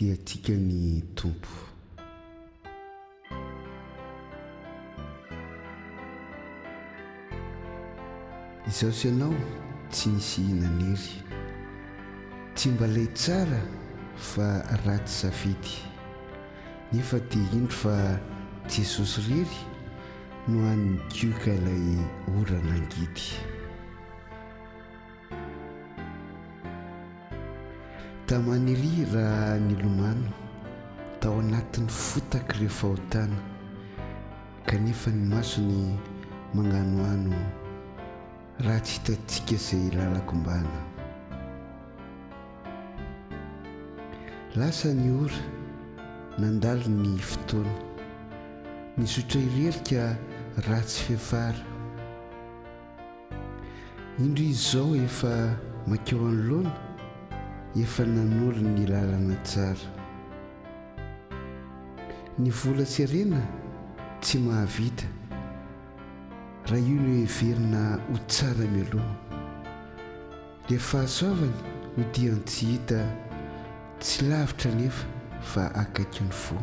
Tia antsika ny Tompo. Izaho sy ianao tsy nisy nanery. Tsy mba ilay tsara fa ratsy safidy. Nefa dia indro fa Jesosy irery no hany nigioka ilay ora nangidy. Tamaniry raha nilomano tao anatin'ny fotak'ireo fahotana, kanefa ny masony manganohano raha tsy hitantsika izay lalan-kombana. Lasa ny ora, nandalo ny fotoana, nizotra irery ka ratsy fiafara. Indro izy izao efa mankeo anoloana, efa nanoro ny lalana tsara. Ny vola sy harena tsy mahavita, raha io no heverina ho tsara mialoha. Ilay fahasoavany odian-tsy hita, tsy lavitra anefa fa akaiky ny fo.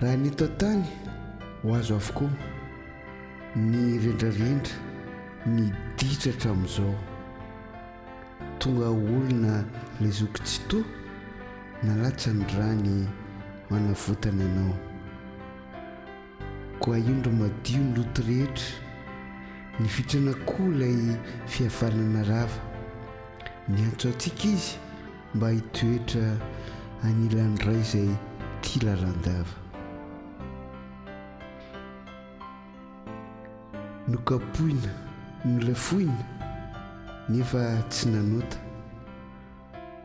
Raha ny eto an-tany ho azo avokoa ny rendrarendra, ny ditra hatramin'izao. Tonga ho olona ilay zoky Tsitoha nalatsa ny rany ho hanavotana anao. Koa indro madio ny loto rehetra, nivitrana koa ilay fihavanana rava. Niantso antsika izy mba hitoetra anilan'ny Ray izay tia lalandava. Nokapohina, nolefohina, nefa tsy nanota.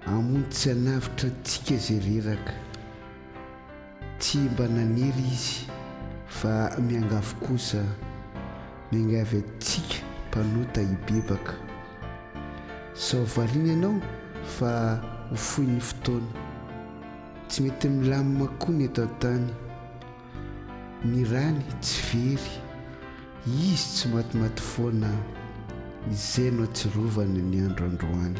Hamonjy sy hanavotra antsika izay reraka. Tsy mba nanery Izy fa miangavy kosa, miangavy antsika mpanota hibebaka. Sao variana ianao fa ho fohy ny fotoana. Tsy mety milamina koa ny eto an-tany. Ny rany tsy very, izy tsy matimaty foana, izay no atsirovana ny andro androany.